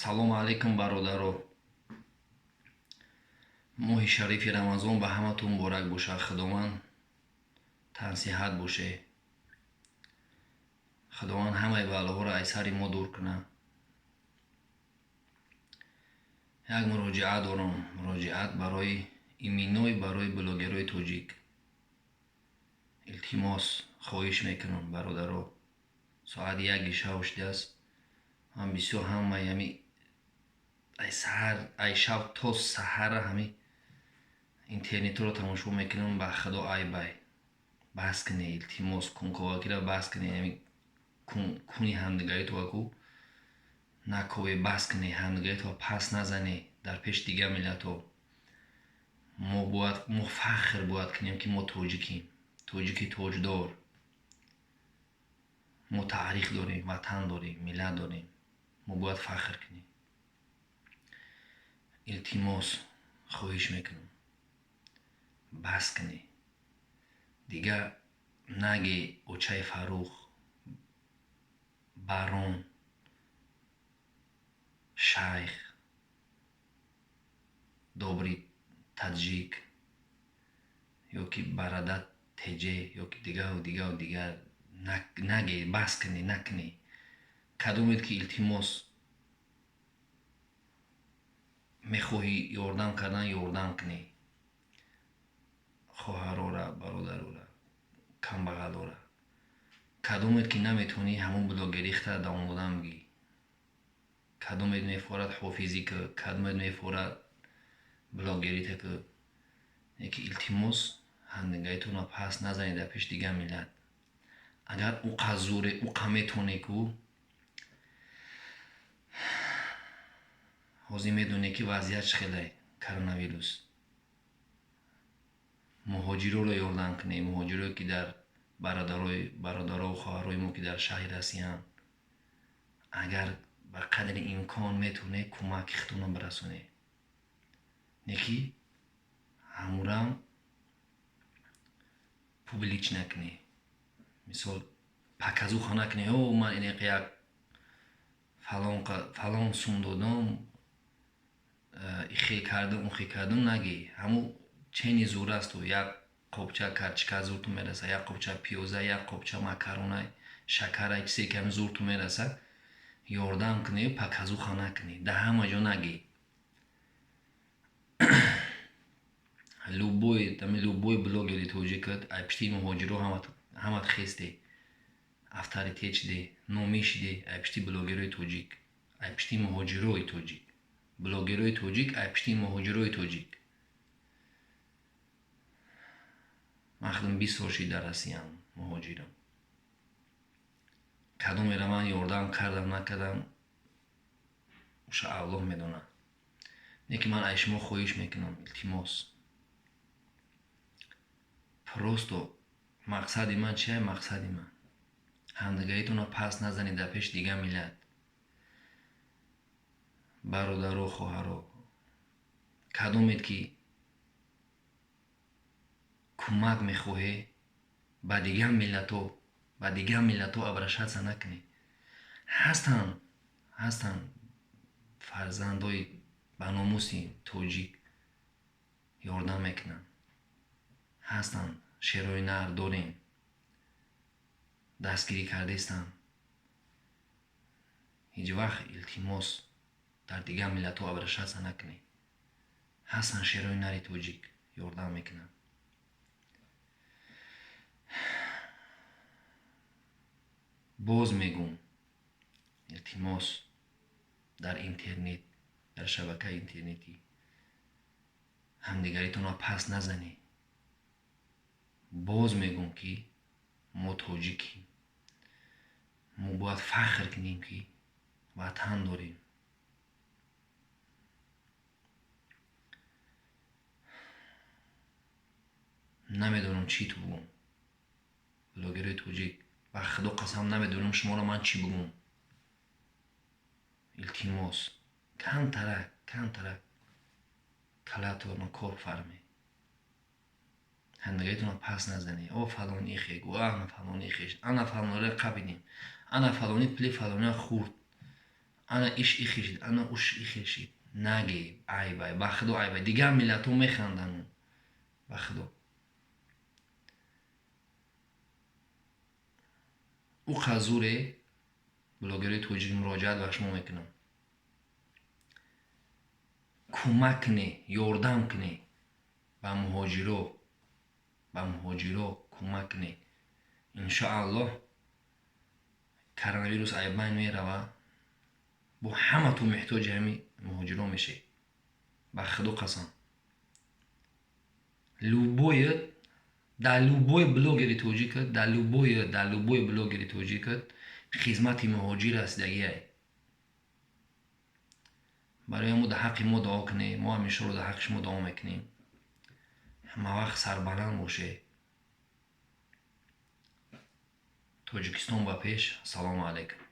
Салому алайкум, бародаро. Моҳи шарифи Рамазон ба ҳаматон муборак бошад. Худованд тансиҳат боше. Худованд ҳамаи балоҳоро аз сари мо дур кунад. Як муроҷиат дорам. Муроҷиат барои именои барои блогерои тоҷик. Илтимос, хоҳиш мекунам, бародаро. Соат яки шав шудааст. Ман бисёр ҳамаи ҳами ай саҳар, ай шаб то саҳара ҳами интернетро тамошо мекунам. Ба худо, айбай. Бас кунед, илтимос, кунковакиро бас кунед. Ҳами куни ҳамдигаритро ку накове, бас кунед, ҳамдигаритро пас назанед дар пеши дигар миллатҳо. Мо бояд, мо фахр бояд кунем, ки мо тоҷикем, тоҷики тоҷдор. Мо таърих дорем, ватан дорем, миллат дорем. Мо бояд фахр кунем. Илтимос, хоҳиш мекунам, бас кунед. Дигар наге очаи Фаррух, барон, шайх, добрый таджик ё ки бародар теҷе ё ки дигару дигару дигар наге, бас кунед, накунед. Кадомед ки, илтимос, мехоҳӣ ёрдам кардан, ёрдам кунед хоҳарора, бародарора, камбағалора. Кадомед ки наметавонӣ, ҳамон блогерихта давом додан бигӣ. Кадомед мефорад, ҳофизӣ ку, кадомед мефорад, блогерита ку. Яки, илтимос, ҳамдигаритонро пас назанед дар пеши дигар миллат. Агар уқа зуре, уқа метавонӣ ку, ҳозир медонед, ки вазъият чӣ хелай, коронавирус. Муҳоҷироро ёрдам кунед, муҳоҷирое ки дар бародарову хоҳарои мо, ки дар шаҳри Россиянд. Агар ба қадри имкон метавонед, кӯмаки худтонро бирасонед. Не ки ҳамурам публич накунед. Мисол, показуха накунед: о, ман инеқ як фалон сум додам, ихе кардам, ухе кардам нагӣ. Ҳамун чени зур асту як қобча карчика зурту мераса, як қобча пиёза, як қобча макарона, шакара, чизе ки ҳами зурту мераса, ёрдам кунед, показуха накунед, дар ҳама ҷо нагӣ. Любой блогери тоҷикат ай пишти муҳоҷиро ҳамат хесте, авторитет шиде, номӣ шиде ай пишти блогерои тоҷик, ай пишти муҳоҷирои тоҷик, блогерои тоҷик ай пишти муҳоҷирои тоҷик. Ман худам 20 сол шид дар Россиям, муҳоҷирам. Кадомеро ман ёрдам кардам, накардам, уша Аллоҳ медонад. Не ки ман аз шумо хоҳиш мекунам, илтимос. Просто мақсади ман чия? Мақсади ман ҳамдигаритонро пас назанед дар пеши дигар миллат. Бародаро, хоҳаро, кадомед ки кӯмак мехоҳед, ба дигар миллатҳо, ба дигар миллатҳо обращаться накунед. Ҳастанд фарзандои ба номуси тоҷик, ёрдам мекунанд. Ҳастанд, шерои нар дорем, дастгирӣ кардестанд. Ҳеҷ вақт, илтимос, дар дигар миллатҳо обращаться накунед. Ҳастанд шерои нари тоҷик, ёрдам мекунанд. Боз мегӯм, илтимос, дар интернет, дар шабакаи интернетӣ ҳамдигаритонро пас назанед. Боз мегӯм, ки мо тоҷикем. Мо бояд фахр кунем, ки ватан дорем. Намедонам, чӣ ту бугӯм. Блогерои тоҷик, ба худо қасам, намедонам шуморо ман чӣ бугӯм. Илтимос, камтарак, камтарак калаатонро кор фармед. Ҳамдигаритонро пас назанед. О, фалони хегу, ана фалони хеш, ана фалониро қабидем, ана фалони пули фалониро хӯрд. Ана иш ихешид, ана уш ихешид. Наге, айбай, ба худо айбай. Дигар миллатҳо механданд, ба худо. Ӯ қазуре блогерои тоҷик муроҷиат ба шумо мекунам. Кӯмак кунед, ёрдам кунед ба муҳоҷиро, ба муҳоҷиро кӯмак кунед. Иншоаллоҳ коронавирус ай байн мерава, бо ҳаматон муҳтоҷи ҳами муҳоҷиро мешед. Ба худо қасам. Любое дар любой блогери тоҷикат, дар любой блогери тоҷикат хизмати муҳоҷир расидагиай. Барои мо дар ҳаққи мо дуо кунед, мо ҳам иншоалло дар ҳаққи шумо дуо мекунем. Ҳамавақт сарбаланд бошед. Тоҷикистон ба пеш. Ассалому алайкум.